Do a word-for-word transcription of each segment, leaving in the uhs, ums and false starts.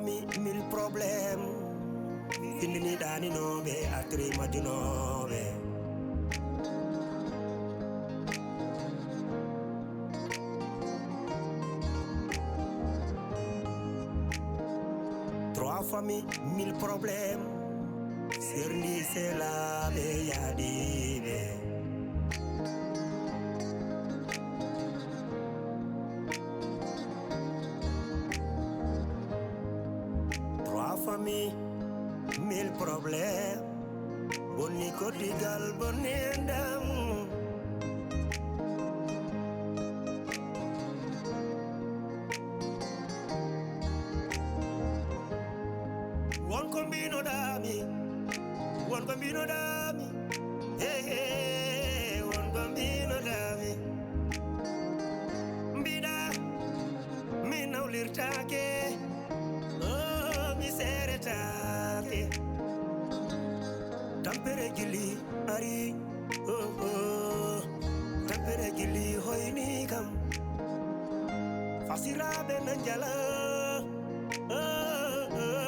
Mi mille problème. Findini ɗaninooɓe, atri majjunooɓe. Trois familles, mille problèmes. Serndi selaaɓe yaadiiɓe. Trois familles, mille problèmes. Bonni koddigal, bonni enɗam. Won ko mbinoɗami, won ko mbinoɗami, hey, hey, won ko mbinoɗami. Mbiɗa mi nawlirtake, oh, mi seretake. Tampere gili ari, oh, oh. Tampere gili hoyni kam. Fasiraɓe na njala, oh, oh,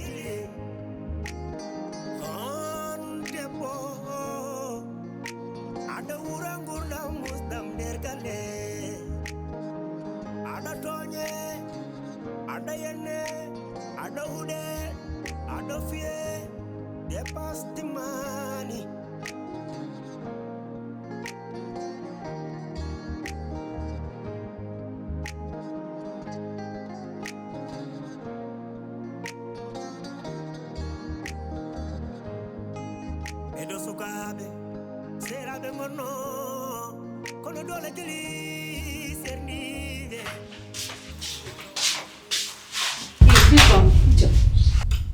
ili. On debbo, aɗa wura ngurdam musdam nder galle. Aɗa tooñe, aɗa yenne, aɗa huɗe, aɗa fiye, dépasse timmani. Ɓeɗo sukaaɓe, seeraaɓe ngonno, kono doole jeli serniiɓe.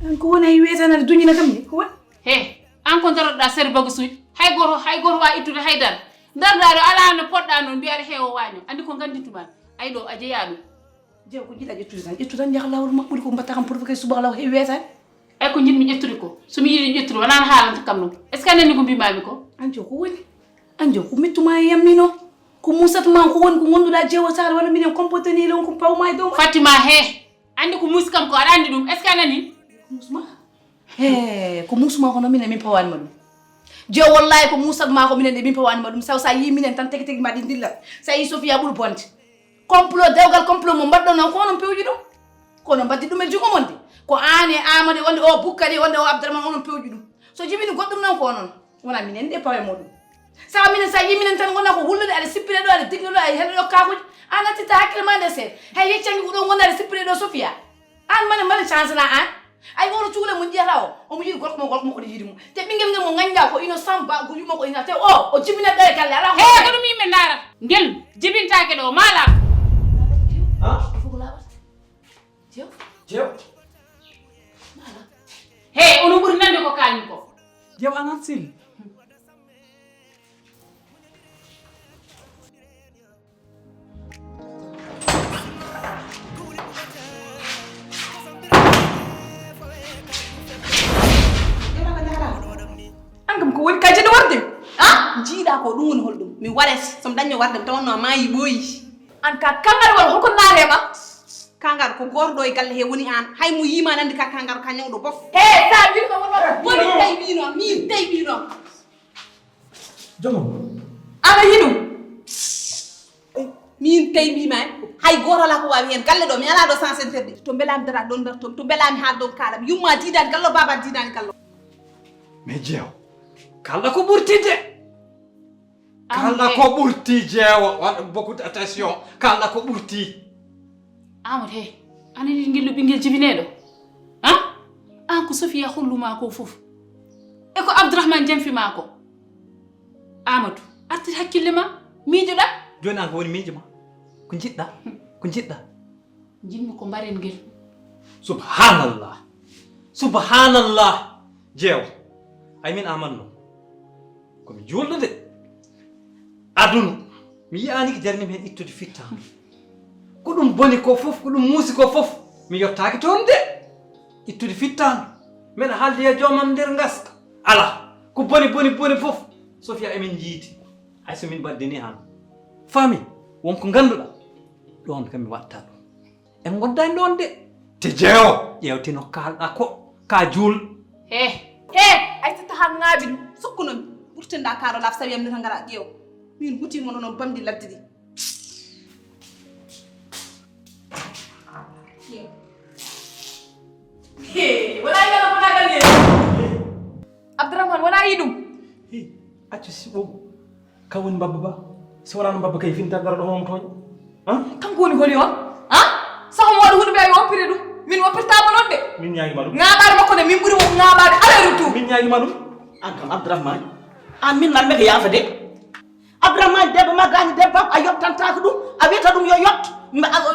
An ko woni ay weetanade duñina kam ni, ko woni? He, an ko daroɗa sere bagasuuji, hay goto, hay goto wa ittude hay dara. Daroɗa ɗo ala no poɗɗa noon, mbiyaɗa heewo waaño. Andi ko gandintuma, ay ɗo a jeeya ɗum. Jeew ko jiɗa ƴettude tan, ƴettu tan, yaha laawol ma, ɓuri ko mbatta kam provoqué subaka law heewi weetan. Ay ko jiɗmi ƴettude ko, so mi yiɗi ƴettude, wona an haalanta kam ɗum. Est-ce que a nani ko mbimami ko? An jeew ko woni? An jeew ko mettuma e yammino. Ko musat ma ko woni ko gonduɗa jeewo sare walla minen comporteni le on ko pawma e dow ma. Fatima he, andi ko musi kam ko aɗa andi ɗum, est-ce que a nani? Ko musma? He, ko musma kono minen min pawanima ɗum. Jeew wallahi ko musat ma ko minen de min pawanima ɗum. Saw sa yi minen tan tigi tigi ma ɗi dillat. Sa yi Sofia ɓuri bonde. Complot, dewgal complot mo mbaɗɗon noon, ko onon pewji ɗum? Ko onon mbaddi ɗum e junngo mon de? Ko aan e Aamadu wonde o Bukkari, wonde o Abdourahmane, onon pewji ɗum. So jibini goɗɗum noon, ko onon. Wona minen de pawe mo ɗum. Sawa minen, sa yi minen tan, wona ko wullude, aɗa sippire ɗo, aɗa digle ɗo, aɗa hella ɗo kaakuji. Aan a titta hakkille ma nde seeɗa. Hay yeccangi ko ɗo ngonɗa aɗa sippire ɗo, Sofia. Aan mane, mane chance na aan. Ay, woto cuule mo jiyata o, omo yiɗi gorko mo, gorko mo ko yiɗi mo. Te ɓinngel ngel mo nganndaa ko innocent, ba ko yumma ko innocent. Te o, o jibinat ɗo e galle, alaa ko. He, ko ɗum yimɓe ndaara. Ngel jibintaake ɗo, maala. Ha? Fof ko laaɓata. Jeew. Jeew. Maala. He, ono ɓuri nande ko kaani ko. Jeew anan sil. An kam ko woni ka jiɗi warde? A jiiɗa ko ɗum woni holɗum? Mi waret, so mi dañno warde mi tawanno maayi ɓooyi. An ka kangal wala hoko naare ma? Kangal ko gorɗo e galle he woni an. Hay mo yima nandi ka kangal ka ñawɗo bof. He, sa wirma wona ko boni tay wino, min tay wino. Jomo. Aɗa yiɗum? Min tawi mbima en, hay goto ala ko wawi hen. Galle ɗo mi ala ɗo sens interdit. To mbelami dara ɗon darto, to mbelami haal ɗon kalam. Yumma didani gallo, baba didani gallo. Mais jeew, kala ko ɓurti de. Kala ko ɓurti jeewo, waɗ beaucoup d'attention. Kala ko ɓurti. Amadou, he, ana yiɗi ngillu ɓinngel jibineɗo? Ha? An ko Sofia holluma ko fof. E ko Abdourahmane jamfima ko. Amadou, artir hakkille ma, miijoɗa. Joni an ko woni miijo ma? Ko jiɗɗa? Ko jiɗɗa? Jinmi ko mbaren ngel. Subhanallah. Subhanallah. Jeewo. Ay min Amadou noon. Ko mi juulɗo de. Aduna. Mi yi'aani ko jarnimi heen ittude fittaandu. Ko ɗum boni ko fof, ko ɗum muusi ko fof. Mi yottaaki toon de. Ittude fittaandu. Mbeɗa haaldi e joomam nder ngaska. Alaa. Ko boni, boni, boni fof. Sofia emin njiidi. Hay so min mbaddini han. Faami, won ko ngannduɗaa. Ɗoon kam mi waɗta ɗum. En ngoddaani ɗoon de. Te jeyo ƴeewtino kaalɗa ko ka juul. He, he, ay tata han ŋaaɓi ɗum sukkunomi. Ɓurtinɗa kaaro laaf sawi am nata ngara ƴeew. Min huti mono noon bamdi ladde ɗi. He, wala yalla wala galle. Abdourahmane wala yi ɗum. He, accu si ɓogu. Kam woni mbabba ba? So wonano mbabba kay finta dara ɗo homo tooña. Han? Kanko woni holi on? Han? Saho mo waɗa huɗo ɓe ay woppire ɗum. Min woppirtama noon de. Min ñaagima ɗum. Ŋaaɓaade makko de min ɓuri mo ŋaaɓaade aller retour. Min ñaagima ɗum. An kam Abdourahmane. An min nan meke yaafa de. Abdourahmane debbo ma gaañi debbo a yottantaako ɗum. A wiyata ɗum yo yotto.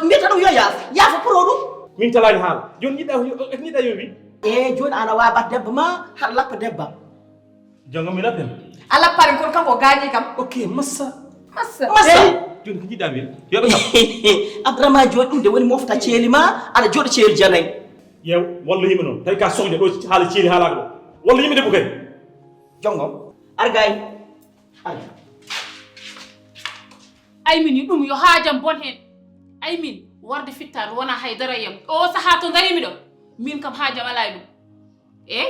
Mbiyata ɗum yo yaafo. Yaafo pour o ɗum. Min talaani haala. Jooni ñiɗɗa ñiɗɗa yo wi. E jooni ana waabat debbo ma har lappa debba. Jongo mi lappen. A lappaani kono kanko o gaañi kam. Ok, massa. Massa. Massa. Hey. Jooni ko jiɗɗa wiide? Yo ɓe kam. Abdourahmane jooni ɗum de woni mofta ceeli ma, aɗa jooɗo ceeli janayi. Yew, walla yimɓe noon. Tawi ka soñde ɗo haala ceeli haalaaka ɗo. Walla yimɓe debbo kay. Jongo. Ar gay. Ar. Ay min ɗum yo haajam bon heen. Ay min warde fittaandu wona hay dara yam. O sahaa to ndarimi ɗo. Min kam haajam alaa e ɗum. E?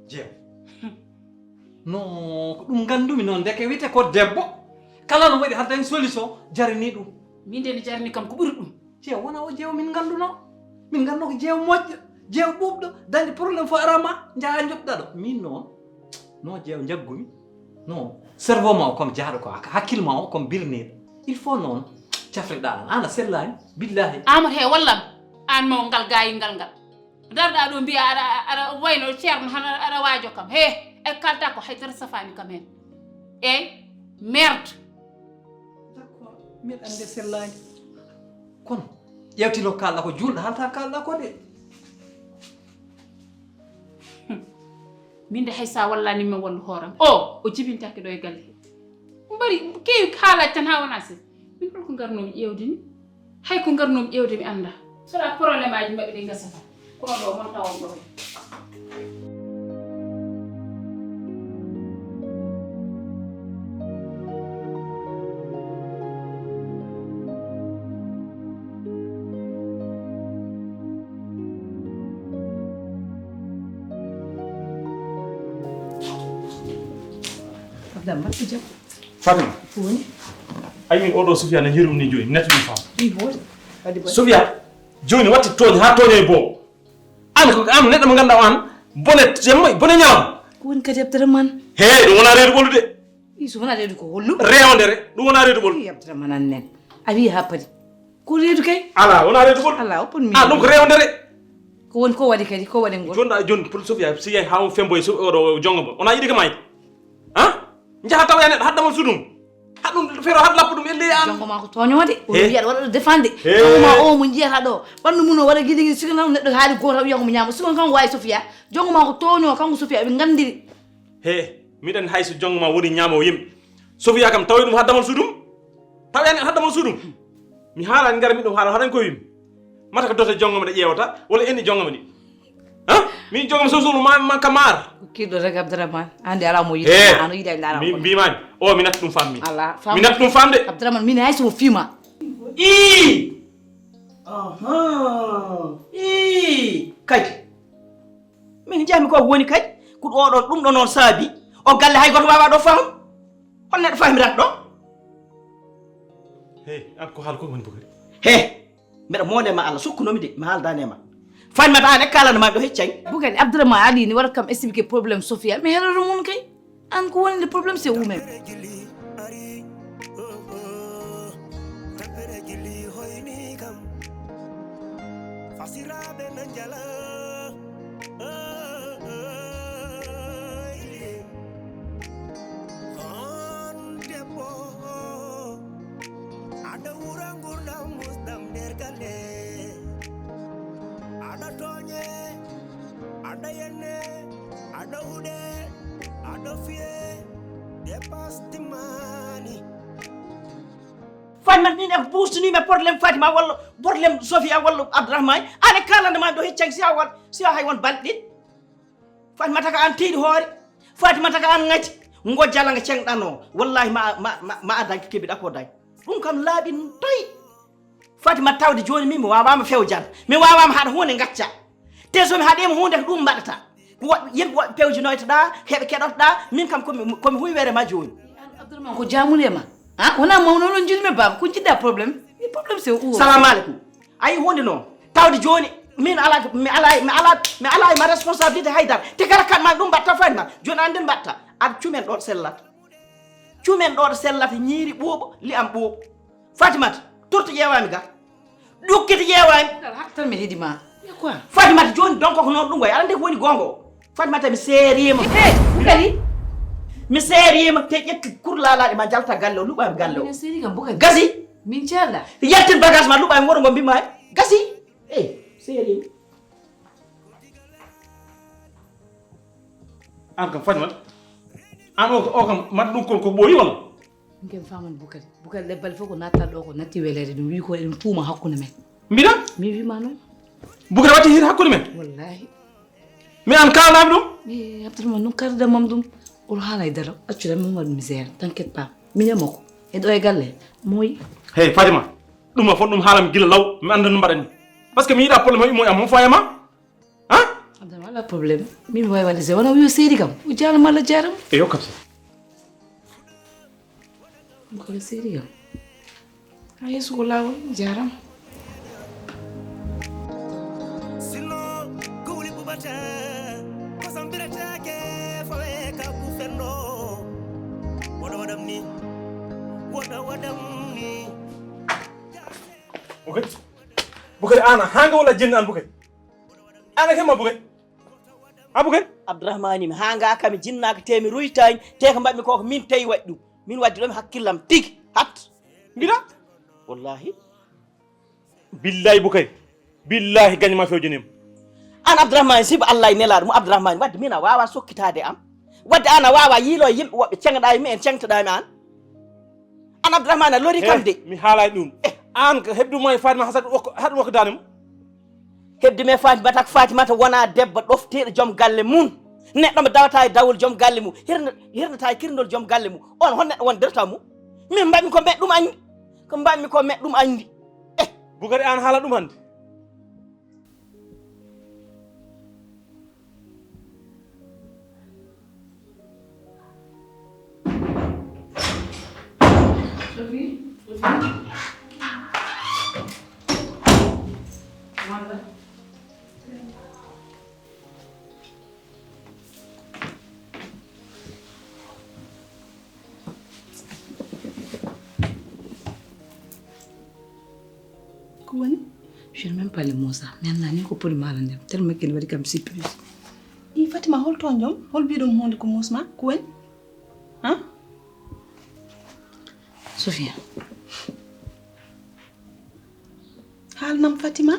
Jeew. No ko ɗum nganndumi noon ndeke wiyte ko debbo. Kala no waɗi hara dañ solution jarani ɗum. Min de mi jarani kam ko ɓuri ɗum. Jeew wona o jeew min ngannduno. Min ngannduno ko jeew moƴƴo, jeew ɓuuɓɗo, dañde problème fof ara ma njaha njoɓɗa ɗo. Min noon no jeew njaggumi. No cerveau ma o comme jaaɗo ko hakkille ma o comme birniiɗo. Il faut noon cafriɗa an. An a sellaani billahi. Amadou he wallam an maw ngal gayingal ngal. Darɗa ɗo mbiya aɗa aɗa wayno ceerno hano aɗa waajo kam he. E kalta ko haydara safani kam hen. Eyyi. Merde. D'accord, mbiɗa andi sellaani. Kono ƴewtino kalɗa ko juulɗo halta kalɗa ko de. Min de hay sa wallani min wallu hooram o o jibintaki ɗo e galle he. Mbari kewi haalaj tan ha wona se. Min holko ngarnomi ƴewde ni? Hay ko ngarnomi ƴewde mi anda. Sona problème aji maɓɓe ɗi gasata. Kono ɗo mon tawon ɗo. Abdallah mbaɗɗo jam. Fatima. Ko woni? Ayi min oɗo Sofia ne hirum ni joyi netti ɗum fam. Ɗi hoore. Waɗi bone. Sofia joni watti tooñ ha tooña e boo. An ko an neɗɗo mo ganduɗa o an bone jemma bone ñalawma. Ko woni kadi Abdourahmane? He ɗum wona reedu ɓolu de. Iso wona reedu ko hollu? Rewdere ɗum wona reedu ɓolu. Abdourahmane an nen a wi ha paari. Ko reedu kay? Ala wona reedu ɓolu. Ala o pon mi. A ɗum ko rewdere. Ko woni ko waɗi kadi ko waɗi ngol? Joni ɗa joni pour Sofia si yahi ha on femboye so oɗo jongo mo wona yiɗi ko mayi. Ha? Jaha tawa neɗɗo hadda mon sudum. Haɗum fero haɗ lappo ɗum elle an. Jongo ma ko tooñoode o wiya waɗa ɗo defande. Jongo ma o mo jiyata ɗo ɓandu mum o waɗa giɗi giɗi sigo nan neɗɗo haali goto wiya ko mo ñaama sigo kanko wawi Sofia. Jongo ma ko tooño kanko Sofia ɓe gandiri. He miɗen hayso jongo ma woni ñaamo yimɓe. Sofia kam tawi ɗum hadda mon sudum. Tawi an hadda mon sudum. Mi haalani ngar miɗum haala haɗan ko yimɓe. Mata ko dote jongo mɗa ƴeewata walla eni jongo mɗi. Ha? Min jogam sosono ma ma kamar. Kiɗɗo rek Abdourahmane. Andi ala mo yiɗi. Eh. Ano yiɗi ala mo. Mbimani. O mi natti ɗum fammi. Ala fammi. Mi natti ɗum famde. Abdourahmane min hay so fima. I. Aha. I. Kadi. Min jami ko woni kadi. Ko ɗo ɗo ɗum ɗo noon saabi. O galle hay goto wawa ɗo faham. Hol neɗɗo fahmirat ɗo? He an ko haal ko woni bugari. He. Mbeɗa moone ma Allah sukkunomi de mi haaldani e ma. Fanmata an e kalana ma ɗo heccani. Bugani Abdourahmane Ali ni waɗa kam expliqué problème Sofia mi heɗoto mum kay. An ko woni le problème c'est vous même. Fasiraɓe na njala. On debbo. Aɗa wura ngurdam musɗam nder galle. Aɗa tooñe. Aɗa yenne. Aɗa huɗe. Aɗa fiye. Dépasse timmani. Fanmat min e ɓurtuniɓe problème Fatima walla problème Sofia walla Abdourahmane. Ane kalande ma ɗo heccang si a won si a hay won balɗe ɗiɗi. Fatimata ko an tiiɗi hoore. Fatimata ko an ŋaji. Ngo jala nga cengɗano wallahi ma ma ma a dañko kebiɗa ko dañ. Ɗum kam laaɓi toy. Fatima, tawde jooni min mi waawaama fewjade. Mi waawaama haɗa huunde ngacca. Te so mi haɗiima huunde ko ɗum mbaɗata. Ko woɗ-, yimɓe woɓɓe pewjinoytoɗaa, heɓe keɗotoɗaa, min kam ko mi, ko mi huywere ma jooni. An Abdourahmane ko jaamuɗo e ma. Ha? Wonaa mawno onon njiɗmi baaba, ko njiɗɗaa problème? Mi problème c'est où? Salamu aleykum. A yii huunde noon. Tawde jooni min alaa, mi alaa, mi alaa, mi alaa e ma responsabilité haydara. Te kala kaɗ ma ɗum mbaɗta Fatima. Jooni annden mbaɗta. Aɗa cumen ɗo sellata. Cumen ɗo sellata ñiiri ɓuuɓo, li'am ɓuuɓo. Fatimata, turto ƴeewaami ga. Ɗukkita ƴeewaami. Kala haɗtan mi heɗi ma. Ya quoi? Fatimata, jooni donc ko noon ɗum wayi. Aɗa anndi ko woni goonga o. Fatimata, mi seeriima. Eh, eh, Bukari. Mi seeriima, te ƴettu kurlaalaaɗe ma jalta galle o, luɓaami galle o. Min seeri kam, Bukari. Gasi. Min ceerɗa. Yettin bagage ma, luɓaami wuro ngo mbimma he. Gasi. Eh, seeriima. An kam Fatimata. An o, o kam mat ɗum kon ko ɓooyi walla? Min ken faman Bukari. Bukari ɗebbal fof ko natta ɗo ko natti weleede ɗum wi ko eɗen puuma hakkunde men. Mbiɗa? Mi wima noon. Bukari watti hir hakkunde men? Wallahi. Mi an kalanaami ɗum? Mi Abdourahmane ɗum karda mam ɗum. Ol haala e dara. Accuɗa min waɗ misère. T'inquiète pas. Min e makko. E ɗo e galle. Moy. Hey Fatima. Ɗum o fof ɗum haalam gila law. Mi annda no mbaɗani. Parce que mi yiɗa problème o immo e am mo fayama. Ha? Abdourahmane, wala problème. Min mi wawi wadde se wona wiyo seedi kam. O jaarama Allah jaarama. Eyo kam se. Ko seedi kam. A yeeso ko laawol jaarama. Sinno ko wuli bubata ko sambirataake fawe ka ku fenno. Wada wadam ni. Wada wadam ni. Bukari. Bukari ana hanga wala jinna an Bukari. Ana kema Bukari. Abou Kane? Abdourahmane mi hanga kam mi jinnaaka te mi ruytani te ko mbaɗmi ko ko min tawi waɗi ɗum. Min waddi ɗo mi hakkillam tigi hat. Mbiɗa? Wallahi. Billahi Bukari. Billahi gañma fewjanima. An Abdourahmane sibu Allah e nelaɗo mo Abdourahmane wadde min a wawa sokkitade am. Wadde an a wawa yiilo yimɓe woɓɓe ceŋɗa e mi en ceŋtoɗa mi an. An Abdourahmane a lori kam de. Mi haalay ɗum. An ko heɓduma e Fatima haɗa wokko dande mo. Heɓdumi e Fatimata ko Fatimata wona debbo ɗofteeɗo joom galle mum. Neɗɗo mo dawata e dawol joom galle mum. Hirna hirnata e kirndol joom galle mum. On hon neɗɗo won derta mum. Min mbaɗmi ko mbeɗ ɗum anndi. Ko mbaɗmi ko mbeɗ ɗum anndi. Eh. Bukari an haala ɗum hannde. Ko woni? Je ne même pas le mot ça. Mi annda ni ko poti maala nder. Tellement kene waɗi kam surprise. I Fatima hol toon jom? Hol mbiɗum hunde ko musma? Ko woni? Ha? Sofia. Haalnam Fatima.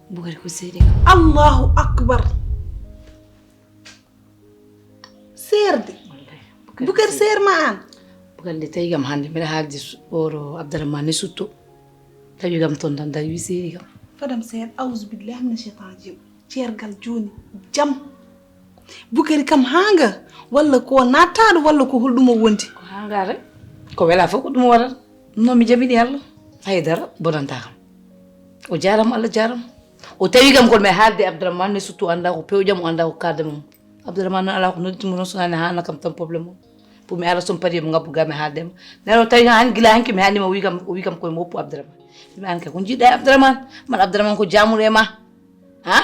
Bukari ko seedi kam. Allahu akbar. Seerde. Bukari seer ma an. Bukari nde tawi kam hannde mbiɗa haalde oro Abdourahmane ne sutto. Tawi kam toon tan dari wi seeri kam. Fadam seer awsu billahi mina cheytan rajim. Ceergal jooni jam. Bukari kam hanga walla ko nattaɗo walla ko holɗum o wondi? Ko hanga rek. Ko wela fof ko ɗum waɗata. No mi jaɓini Allah. Haydara bonanta kam. O jarama Allah jarama. O tawi kam kono mi haalde Abdourahmane ne sutto anda ko pewjam o anda ko kardam. Abdourahmane noon alaa ko nodditmi noon so wonaa ne haana kam tan problème o. Pour mi ara so mi parii yo mi ngabbu ga mi haalde ma. Nano tawi han gila hanki mi haalnima o wi kam o wi kam koye mo woppu Abdourahmane. Mi an kay ko jiɗɗa e Abdourahmane? Man Abdourahmane ko jaamuɗo e ma. Ha?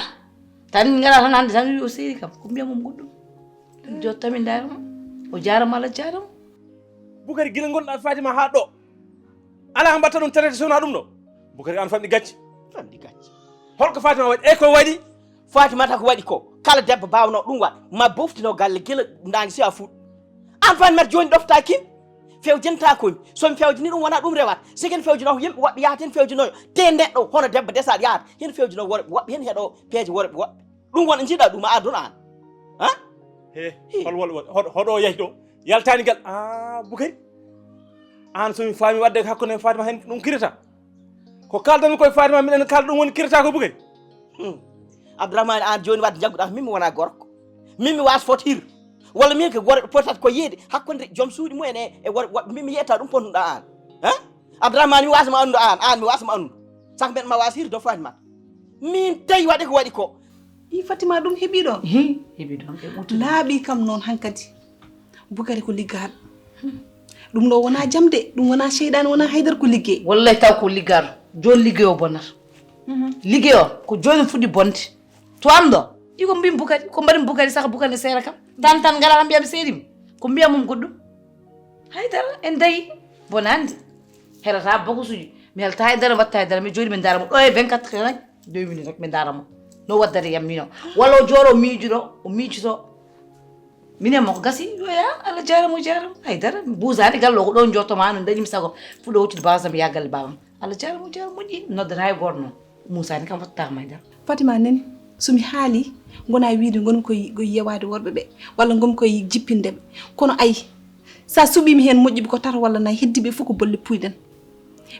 Tan ngara tan hannde tan wi o seeri kam ko mbiya mum goɗɗum. Jottami ndaarama. O jaarama Allah jaarama. Bukari gila gonɗa Fatima ha ɗo. Ala ko mbatta ɗum traité sowna ɗum ɗo. Bukari an famɗi gacce. Famɗi gacce. Holko Fatima waɗi? E ko waɗi? Fatimata ko waɗi ko kala debbo bawno ɗum waɗ ma boftino galle gila ndangi si a fuɗ. An Fatimata joni ɗofta kim. Fewjinta komi somi fewjini ɗum wona ɗum rewata sigi en fewjino ko yimɓe woɓɓe yahata hen fewjinoyo te neɗɗo hono debbo desaɗo yahata hen fewjino worɓe woɓɓe hen heɗo peeje worɓe woɓɓe. Ɗum wona jiɗa ɗum a aduna an. Ha? He hol wol wol hoɗo yahi ɗo yaltani gal a Bukari. An somi faami wadde ko hakkunde Fatima hen ɗum kirata. Ko kaldanmi koye Fatima miɗen kalda ɗum woni kirata ko Bukari. Abdourahmane an joni wadde jagguɗa min mi wona gorko. Min mi wasa fot hir. Walla min ko worɓe potata ko yiide hakkunde joom suuɗi mumen e e worɓe woɓɓe min mi yiyata ɗum ponnuɗa an. Ha? Abdourahmane, mi wasama annude an, an mi wasama annude. Saka mbeɗa ma wasa hirde Fatimata. Min tawi waɗi ko waɗi ko. I Fatima, ɗum heɓi ɗon. Hi, heɓi ɗon. E ɓuutude. Laaɓi kam noon hankadi. Bukari ko liggaaɗo. Ɗum ɗo wona jam de, ɗum wona seyɗaani, wona haydara, ko liggey. Wallay taw ko liggaaɗo. Jooni liggey o bonata. Mhm. Liggey o ko jooni fuɗɗi bonde. To am ɗo, iko mbimi Bukari, ko mbaɗimi Bukari, saka Bukari ne seera kam. Tan tan ngara kam mbiyam seerim. Ko mbiyam mum goɗɗum. Haydara, en dayi. Bonande. Herata bokosuji. Mi halta haydara, mi watta haydara, mi jooɗi mi ndaara mo. Ɗo e vingt-quatre heures rek, deux minutes rek mi ndaara mo. No waddata yam mino. Walla o jooɗo o miijuɗo, o miijuto. Minen mo ko gasi, yo ya, Allah jaarama, o jaarama. Haydara, mi buusaani galle o, ko ɗo jottoma, no dañimi sago. Fuɗɗo hottude baasam, ya galle baabam. Allah jaarama, o jaarama, moƴƴi. Noddata e goto noon. Muusaani kam wattata haydara. Fatima nani, so mi haali, ngona wiide ngonmi koye, koye yewaade worɓe ɓe, walla ngonmi koye jippinde ɓe. Kono ayi, sa suɓiimi heen moƴƴi ɓe ko tato walla nayi, heddiiɓe fof ko bolle puyɗen.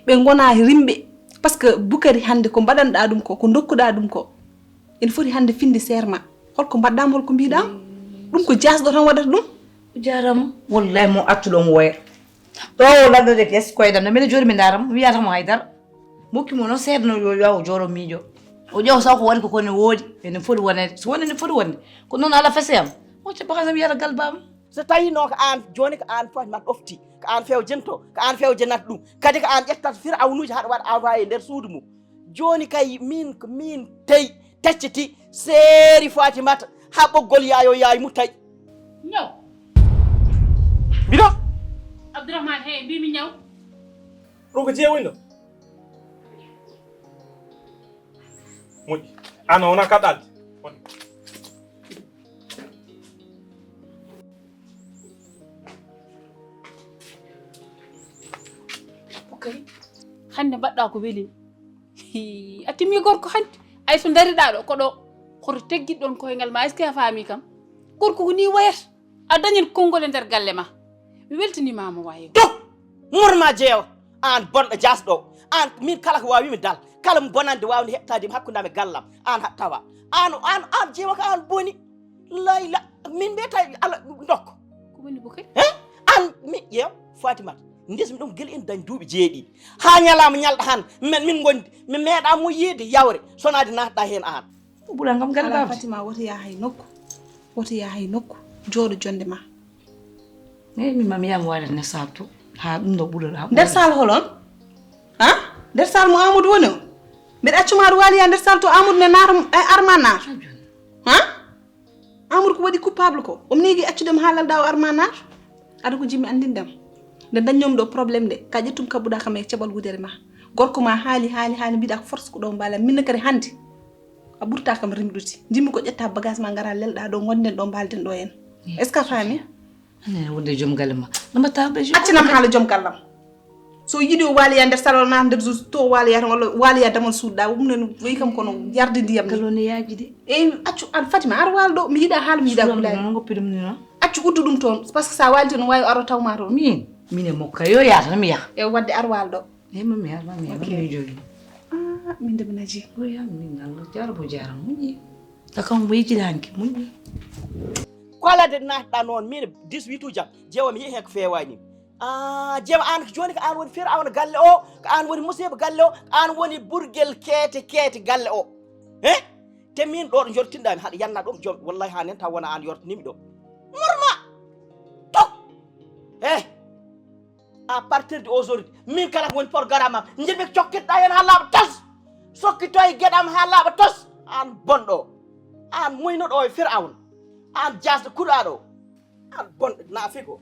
Ɓe ngona rimɓe, par ce que Bukari hannde ko mbaɗanɗa ɗum ko, ko dokkuɗa ɗum ko, ene foti hannde finde seer ma. Holko mbaɗɗa mo, holko mbiɗa mo? Ɗum ko jaasɗo tan waɗata ɗum. O jaarama. Wallahi mo accu ɗon woya. Ɗo o lanndode ges koyɗam, no mbiɗa jooɗi mi ndaara mo, mi wiyata mo haydara. Mokki mo noon seeɗa no yo, yo o jooɗo miijo. O ƴeewa saw ko waɗi ko, ko ne wooɗi, ene foti wonede. So woni ene foti wonde, ko noon ala fese am. O ƴetta bagage am yara gal baam. So tawi noon ko aan, jooni ko aan Fatimata ɗofti, ko aan fewjinto, ko aan fewjinata ɗum. Kadi ko aan ƴettata Firawnuuji haɗa waɗa envoyé e nder suudu mum. Jooni kay miin, ko miin tawi tacciti seeri Fatimata haa ɓoggol yaayo yaayi mum taƴi. Ñaw. Mbiɗo? Abdourahmane, he, mbimi ñaw. Ɗum ko jeewoy ɗo? Moƴƴi. Aan o wona kaɗɗaade. Ok. Hannde mbaɗɗa ko weli. Hii, a timmi gorko hannde. Ay so ndariɗa ɗo, ko ɗo. Hoto teggit ɗon koyngal ma, est-ce que a faami kam? Gorko ko ni wayata. A dañan konngol e nder galle ma. Mi weltaniima mo wayo. Tuk! Murma jeewa. Aan bonɗo jaasɗo. Aan min kala ko waawi mi dal. Kala mo bonande waawde heɓtaade mi hakkunde am e gallam. Aan haɗ tawa. Aan, aan, aan jeewa ko aan boni. Layla, min mbiyata ala ndokko. Ko woni Bukari? He? Aan mi ƴeew Fatimata. Ndesmi ɗum gila ina dañ duuɓi jeeɗiɗi. Haa ñalaama ñalɗa han, min, min ngondi. Mi meeɗa mo yiide yawre, sonaade naatɗa heen aan. Ɓural ngam galle Alaa baaba. Fatima, woto yaa hay nokku. Woto yaa hay nokku. Jooɗo jonde ma. Eyi, min ma mi yaha mi waɗa nder saal to. Haa ɗum ɗo ɓural, haa nder ɓural. Saal holon? Ha? Nder saal mo Amadou woni o? Mbeɗa accu ma aɗa waali yaa nder saal to Amadou ne naata, e Arma naata. Ha? Amadou ko waɗi coupable ko? Omo neegi accude mo haa lalɗa o Arma naata? Aɗa ko jimmi anndinde am. Nde dañnomi ɗo problème nde, ka ƴettum kabbuɗa kam e caɓal wudere ma. Gorko ma haali, haali, haali, mbiɗa ko force ko ɗo mbaalam. Min ne kadi hannde. A ɓurta kam rimɗude. Njimmi ko ƴetta bagage ma ngara lelɗa ɗo, ngonden ɗo, mbalden ɗo en. Est-ce que a faami? Anne wonde joom galle ma. No mbatta be joom. Accinam haala joom gallam. So yiɗi o waaloya nder salon na nder zus to o waaloya tan walla o waaloya damal suuɗa. Ɗum ne wayi kam kono yarde ndiyam ni. Kala ne yaaji de. Eyi accu an Fatima ar waalo ɗo mi yiɗa haala mi yiɗa gulaali. Ngoppi ɗum ni non. Accu uddu ɗum toon parce que sa waali toon wawi aro tawma toon. Min min e mokka yo yaata mi yaha. E wadde ar waalo ɗo. Eyi mami ar mami ar mami jogi. Ah min de mi naji. Oya min Allah jarabo jaram muñi. Takam wayji hanki muñi. Ko ala de natɗa noon min dix-huit uji am jeewa mi yehi heen ko feewaani. Ah jeewa aan jooni ko aan woni Firawna galle o, ko aan woni musiiba galle o, ko aan woni burgel keete keete galle o. He? Te min ɗo ɗo njortinɗa mi haɗa yanna ɗum joom wallahi haa nen taw wona aan yortinimi ɗo. Murma. Tok. He. À partir de aujourd'hui min kala ko woni programme am njiɗmi ko cokkitɗa heen haa laaɓa tas. Sokkito e geɗam haa laaɓa tas. Aan bonɗo. Aan muynuɗo e Firawna. Aan jaasɗo kuɗaaɗo. Aan bonɗo naafigo.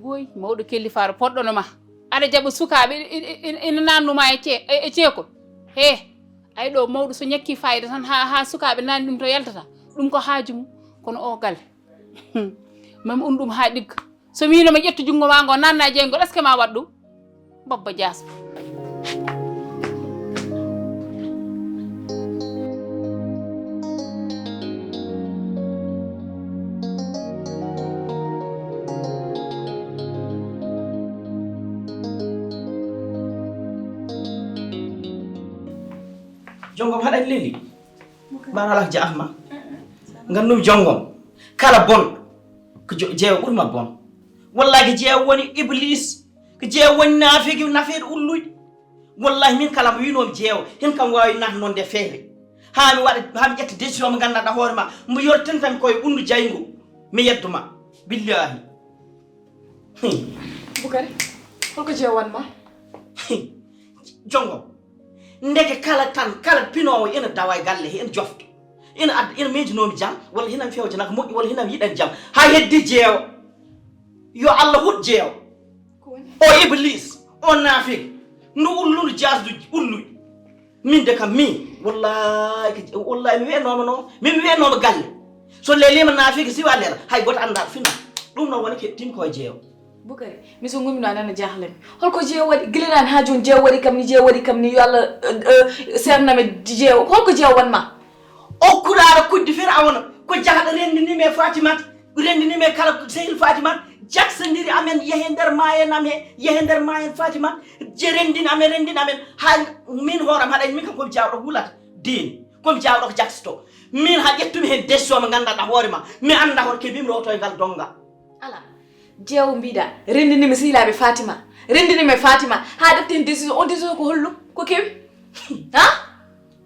Woy mawɗo kellifaaɗo poɗɗo no ma aɗa jaɓa sukaaɓe ina nannu ma e ceekol he. Ay ɗo mawɗo so ñakki fayida tan ha ha sukaaɓe nani ɗum to yaltata. Ɗum ko haaju mum. Kono o galle mami un ɗum ha ɗigga. So wino ma ƴettu junngo ma ngo nanna jeyngol est ce que ma waɗ ɗum? Babba Dias. Jonngom haɗani leli. Mbaɗa alaa ko jaɓatma. Nganndu-mi jonngom kala bon ko jeewa ɓurma bon. Wallahi ko jeewo woni iblis, ko jeewo woni naafeeji, nafeeɗo ulluɗi. Wallahi min kala mo wiinoomi jeewo, hin kam waawi naatnoonde feere. Haa mi waɗa, haa mi ƴetta décision mo nganndanɗaa hoore ma, mbo yortinta mi koye ɓunndu jayngu, mi yeddo ma. Billahi. Bukari, holko jeewo waɗ ma? Jongo, ndeke kala tan, kala pinoowo ina dawa e galle he, ina jofta. Ina adda, ina miijinoomi jam, walla hinam fewjanaa ko moƴƴi, walla hinam yiɗan jam. Hay heddi jeewo. Yo Allah huɗ jeewo. Ko woni? O iblis, o naafik, ndu ullundu jasdu ulluy. Min de kam, min, wallahi, wallahi, mi wiyanooma noon, min mi wiyanooma galle. So leeliima naafik, siwa leela, hay gooto anndaa fina. Ɗum noon woni ke tim ko jeewo. Bukari, mi so ngumino a nana jaaxle mi. Holko jeewo waɗi? Gila naan haa jooni jeewo waɗi kam ni, jeewo waɗi kam ni, yo Allah, eh, eh, seername jeewo. Holko jeewo waɗ ma? O kuraara kuddi Firawna, ko jahɗo renndini mi e Fatimata, renndini mi e kala sehil Fatimata, jaksandiri amen, yehe nder maayen am he, yehe nder maayen Fatimata, je renndini amen, renndini amen, haa min hooram haɗa min kam ko mi jaawɗo wulata diine, ko mi jaawɗo ko jaksoto. Min haa ƴettumi heen décision mo nganndanɗaa hoore ma, mi annda hoto keɓimi rewtoyngal donngal. Ala. Jeewo mbiɗa, renndini mi sehilaaɓe Fatima, renndini mi Fatima, haa ƴetti heen décision, on décision ko holɗum? Ko kewi? Ha?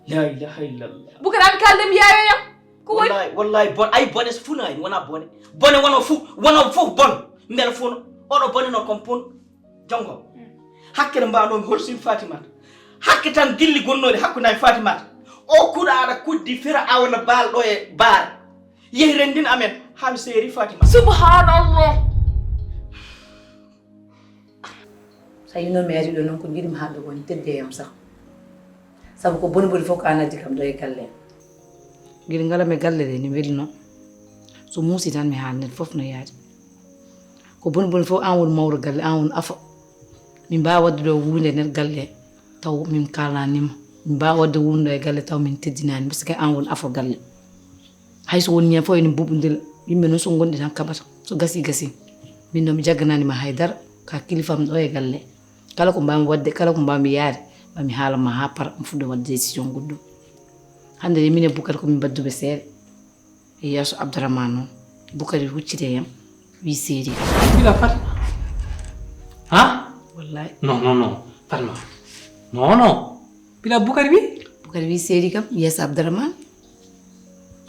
La ilaha illallah. Bukar, an kaalde mi yaayoyam. Ko woni? Wallahi, wallahi, bon, ay, bone so funaani, wona bone. Bone, wono fu, wono fof bon. Mbela funo. Oɗo bone noon kon pun. Jongo. Hakke no mbaanoomi holsin Fatimata. Hakke tan gilli gonnooɗi hakkunde am e Fatimata. O kuɗaaɗo kuddi Firawna baalɗo e baar. Yehi renndin amen, haa mi seeri Fatimata. Subhanallah. So a yino mi ari ɗo noon, ko njiɗmi haalde ko woni tedde yam sax. Sabu ko boni boni fof ko an addi kam ɗo e galle. Ngel ngalam e galle ɗe, ne weli noon. So muusi tan mi haalnet fof no yaadi. Ko boni boni fof an woni mawɗo galle, an woni afo. Min mbaawa waɗde ɗo wuunde nder galle taw min kaalnaanima. Min mbaawa waɗde wuunde ɗo e galle taw min teddinaani, parce que an woni afo galle. Hay so woni ñande fof ene mbuuɓondira, yimɓe noon so ngonɗi tan kaɓata. So gasii, gasii. Min noon mi jagganaani ma hay dara, ka kilifam ɗo e galle. Kala ko mbaawmi waɗde, kala ko mbaawmi yaade, ma mi haala ma haa para, mi fuɗɗo waɗde décision goɗɗum. Hannde de min e Bukari ko min mbaɗduɓe seeɗa. E yeeso Abdourahmane noon, Bukari hucciti e yam, wi seedi kam. Bila Fatma. Ha? Wallahi. Non, non, non. Fatma. Non, non. Bila Bukari wi? Bukari wi seedi kam, yeeso Abdourahmane.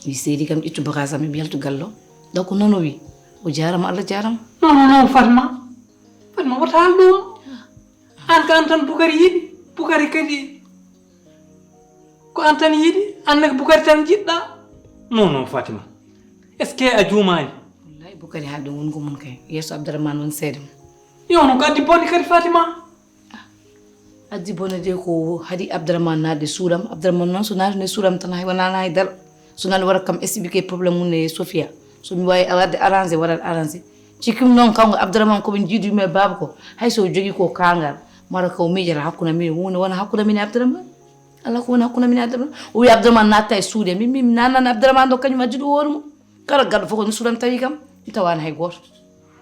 Wi seedi kam, ƴettu bagage am, mi yaltu gallo. Donc noon o wi. O jaarama, Allah jaarama. Non, non, non, Fatma. Fatma, wota haal ɗum. An ka an tan Bukari yiɗi. Bukari kadi ko an tan yiɗi. An nag Bukari tan jiɗɗa. Non, non, Fatima. Est-ce que a juumaani? Wallahi Bukari haalde wongo mum kay. Yeeso Abdourahmane woni seede mum. Yo, no ko addi bonde kadi Fatima? Addi bone de ko haɗi Abdourahmane naatde suuɗam. Abdourahmane noon so naati nder suuɗam tan hay wonaa hay dara. So nani waɗa kam expliqué problème mum e Sofia. So mi waawi waɗde arrangé, waɗat arrangé. Cikkim noon kanko Abdourahmane ko ɓe njiidu yumma e baaba ko. Hay so o jogii ko kaangal. Mara ko miijata hakkunde min woni wona hakkunde min e Abdourahmane. Allah ko woni hakkunde min e Abdourahmane. O wi Abdourahmane naatta e suuɗe. Min min nanan Abdourahmane ɗo kañum addi ɗum hoore mum. Kala gaɗo fof ko no suuɗam tawi kam. Mi tawaani hay gooto.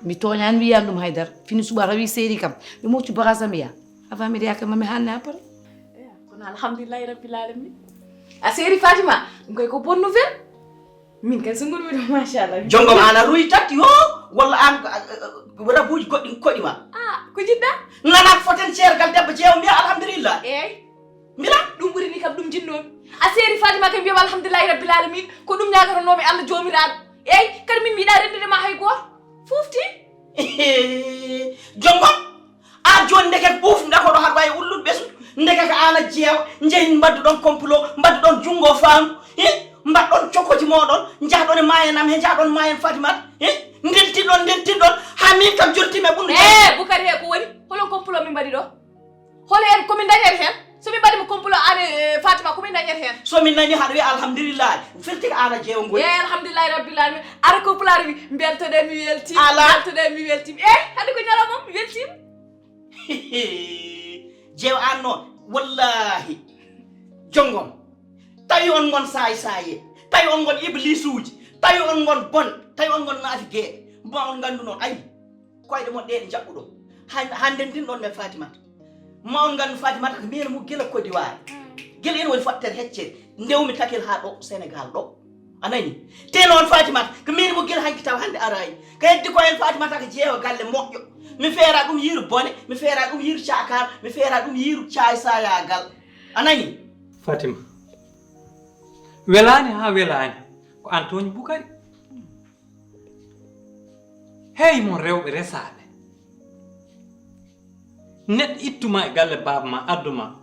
Mi tooñaani, mi wiyaani ɗum hay dara. Fini suba tawi seeri kam. Mi mofti bagage am, mi yaha. Avant mi yaha kam, ma mi haalne après. Eya, kono alhamdulillahi rabbil alamin. A seeri Fatima, ɗum kay ko bonne nouvelle. Min kay so ngonmi ɗo, machallah. Jonngom an a ruyi tati, yo, walla an, a, a, a, rabuuji goɗɗi koɗi ma. Ah, ko jiɗɗa? Nana ko foten ceergal debbo jeewo mbiya alhamdulillah. Eey. Mbila? Ɗum ɓuri ni kam, ɗum jinnoomi. A seeri Fatima kay mbiyam alhamdulillahi rabbil alamin. Ko ɗum ñaagatanoomi Allah joomiraaɗo. Eey, kadi min mi yiɗaa renndude ma hay gooto. Fofti. Jonngom. An jooni ndeke ɓuufnuɗa ko ɗo haɗa wayi ullude ɓesngu. Ndeke ko an a jeewa. Njehin mbaɗduɗon complot, mbaɗduɗon junngo faandu. Hi? Mbaɗɗon cokoji mooɗon, njahɗon e maayen am he, njahɗon maayen Fatimata. Hi? Ndentinɗon, ndentinɗon, haa min kam jottiimi e ɓunndu. Eh, Bukari he ko woni? Holon complot min mbaɗi ɗo? Hol en ko min dañata heen? So min mbaɗi mo complot an e Fatima, ko min dañata heen? So min nani haɗa wiya alhamdulillahi, firti ko an a jeewa ngoni. Eey, alhamdulillahi rabbil alamin. Ara ko pulaar wi, mbeltoɗen mi weltima, Ala. Mbeltoɗen mi weltima. Eey, hannde ko ñalawma mi weltima. Jeewa an noon, wallahi. Jonngom, tawi on ngon saay saaye, tawi on ngon iblisuuji, tawi on ngon bon, tawi on ngon naati geeɗe, ma on nganndu noon, ayi. Koyɗe mon ɗe ɗe njaɓɓuɗon. Han-, hannde ndin ɗon men Fatimata. Ma on nganndu Fatimata ko mbiyen mo gila Côte d'Ivoire. Mm. Gila ene woni fottere heccere. Ndewmi takel haa ɗo Sénégal ɗo. A nani? Te noon Fatimata, ko min mo gila hanki taw hannde arayi. Ko heddi ko en Fatimata ko jeewa galle moƴƴo. Mi feera ɗum yiiru bone, mi feera ɗum yiiru cakar, mi feera ɗum yiiru caay sayagal. A nani? Fatima, welaani haa welaani. Ko aan tooñi Bukari. Hey mon rewɓe resaaɓe. Neɗɗo ittuma e galle baaba ma, adduma.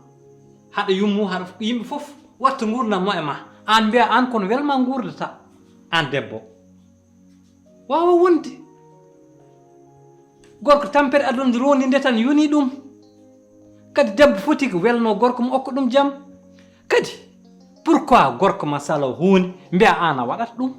Haɗa yummu, haɗa yimɓe fof watta nguurndam mo e ma. Aan mbiya aan kono welma nguurdata. Aan debbo. Waawa wonde. Gorko tampere aduna nde rondi nde tan yoni ɗum. Kadi debbo foti ko welno gorko mo okko ɗum jam. Kadi, pourquoi gorko ma sala huunde mbiya aan a waɗat ɗum?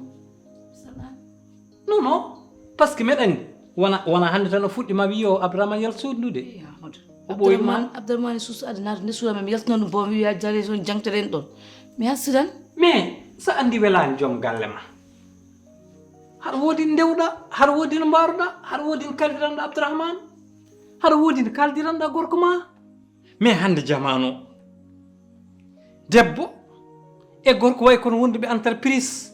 Non, non. Parce que meɗen wona, wona hannde tan o fuɗɗi ma wiyo Abdourahmane yal suudu ndu de. Eyi, Amadou. O ɓooyi ma. Abdourahmane, Abdourahmane suus adde naata nde suudu amen, mi yaltino ɗum boom, mi wiya jare son jangteren ɗon. Mi hasidan. Mais so anndi welaani joom galle ma. Haɗa woodi ndewɗa, haɗa woodi no mbaaruɗa, haɗa woodi no kaldiranɗa Abdourahmane. Haɗa woodi no kaldiranɗa gorko ma. Mais hannde jamaanu o, debbo e gorko wayi kono wonduɓe entreprise.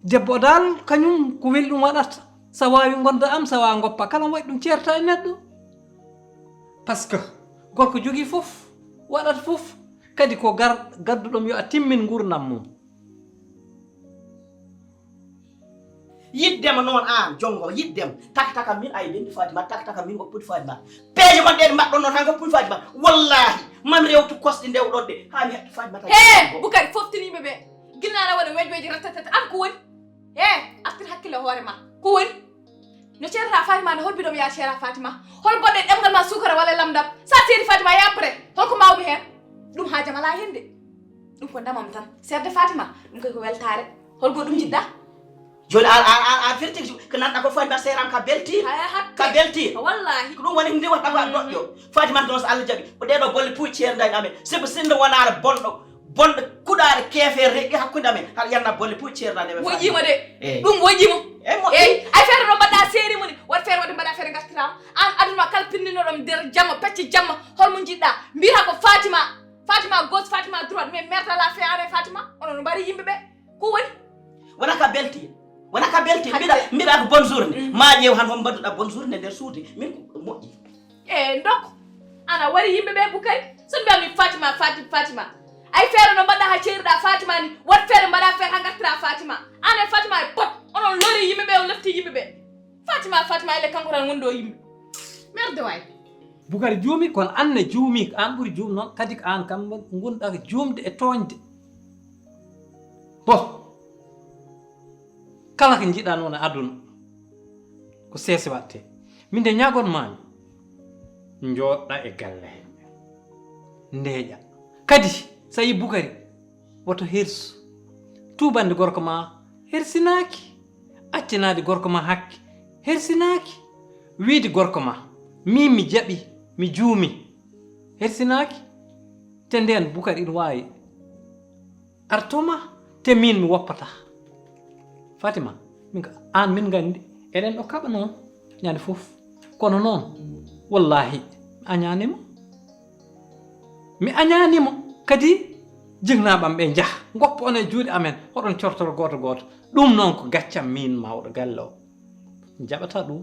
Debbo o dal kañum ko weli ɗum waɗata. Sa waawi gonda am, sa waawa ngoppa kala waɗi ɗum ceerta e neɗɗo. Parce que gorko jogii fof, waɗata fof. Kadi ko gar gadduɗom yo a timmin nguurndam mum. Yiddema noon aan, jonngo, yiddem. Takataka min ay denndi Fatima, takataka min ngoppude Fatima. Peeje mon ɗe mbaɗɗon noon, haa ngoppude Fatima. Wallaahi, man rewtu kosɗe ndewɗon ɗe, haa mi heɓta Fatima tan. Hee, Bukari, foftini yimɓe ɓe. Gila naane waɗa weej weej, ratatata. Aan ko woni? Hee, artir hakkille hoore ma. Ko woni? No ceerata Fatima, no holbiɗo mi yaa ceera Fatima? Hol boɗɗe ɗemngal ma suukara walla lamndam? Sa seeri Fatima, e après, holko mawmi heen? Ɗum haajam alaa heen de. Ɗum ko ndamam tan. Seerde Fatima, ɗum kay ko weltaare. Holko ɗum njiɗɗa? Jooni a, a, a, a firti ko nanɗa ko Fatima seeram ka belti. Haya hakke. Ka belti. Wallahi. Ko ɗum woni ndi waɗɗa ko a doƴƴo. Fatima noon so Allah jaɓi. Ko ɗee ɗoo bolle puy ceerndani amen. Sibu sinno wonaare bonɗo. Bonɗo kuɗaare keefeere reƴƴi hakkunde amen. Haɗa yanna bolle puy ceerndani amen. Woƴƴiima de. Eey. Ɗum woƴƴiima. Eey, moƴƴi. Eey, ay feere no mbaɗɗa seeri moni. Waɗ feere waɗde mbaɗa feere ngartiraama. Aan aduna kala pinndinoɗo nder jamma, pecce jamma. Holmo njiɗɗa? Mbiyata ko Fatima. Fatima gauche, Fatima droite, mais merde à la fin, aan e Fatima, onon no mbari yimɓe ɓe. Ko woni? Wona ka belti. Wona ka belti. Mbiɗa, mbiɗa ko bonne journée. Mm. Ma ƴeew han hon mbaɗuɗa bonne journée nder suudu. Min ko moƴƴi. E ndok. Ana wari yimɓe ɓe Bukari. So mbiya min Fatima, Fatima, Fatima. Ay feere no mbaɗɗa ha ceeriɗa Fatima ni. Wat feere mbaɗa feere ha ngartira Fatima. Aan e Fatima e pot. Onon lori yimɓe ɓe, on lefti yimɓe ɓe. Fatima, Fatima, ele kanko tan woni ɗo yimɓe. Merde waay. Bukari juumi, kono aan ne juumi, aan ɓuri juum noon, kadi ko aan kam ngonɗa ko juumde e tooñde. Bo, kala ko njiɗa noon e aduna, ko seese waɗte. Min de ñaagon maami, njooɗɗa e galle he. Ndeeƴa. Kadi, so a yi Bukari, woto hersu. Tuubande gorko ma hersinaaki. Accanaade gorko ma hakke hersinaaki. Wiide gorko ma, min mi jaɓi, mi juumi, hersinaaki. Te ndeen Bukari ina waawi artoma, te min mi woppata. Fatima, min ka, aan min nganndi, eɗen ɗo kaɓa noon, ñande fof. Kono noon, wallahi, mi añaanima. Mi añaanima kadi, jinnaaɓe am ɓe njaha, ngoppa on e juuɗe amen, hoɗon cortoro gooto gooto. Ɗum noon ko gaccam miin mawɗo galle o. Mi jaɓataa ɗum,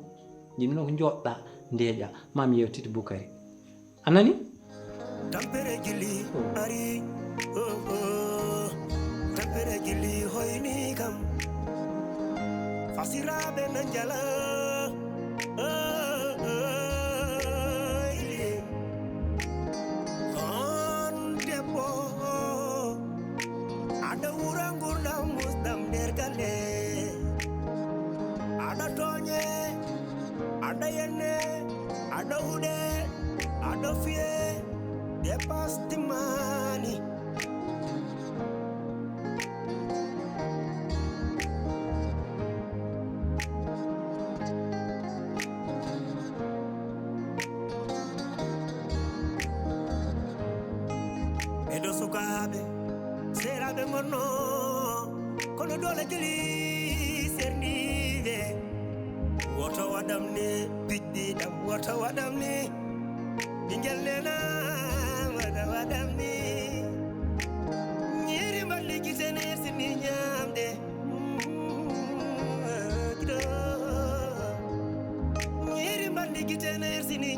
njiɗmi noon ko njooɗɗaa, ndeeƴaa, maa mi yeewtide Bukari. A nanii? Tampere gilli ari, oh, oh. Tampere gilli hoyni kam. Fasiraaɓe na njala. Oh, oh, yeah. On debbo, aɗa wura ngurdam musɗam nder galle. Aɗa tooñe, aɗa yenne, aɗa huɗe, aɗa fiye, dépasse timmaani. E ɗo sukaaɓe, seeraaɓe ngonno, kono doole gili serniiɓe. Woto waɗam ni, piɗɗi ɗam, woto waɗam ni. Ɓingel nena, woto waɗam ni. Ñiiri mballi gite ne sini ñaamde. Gite na ersini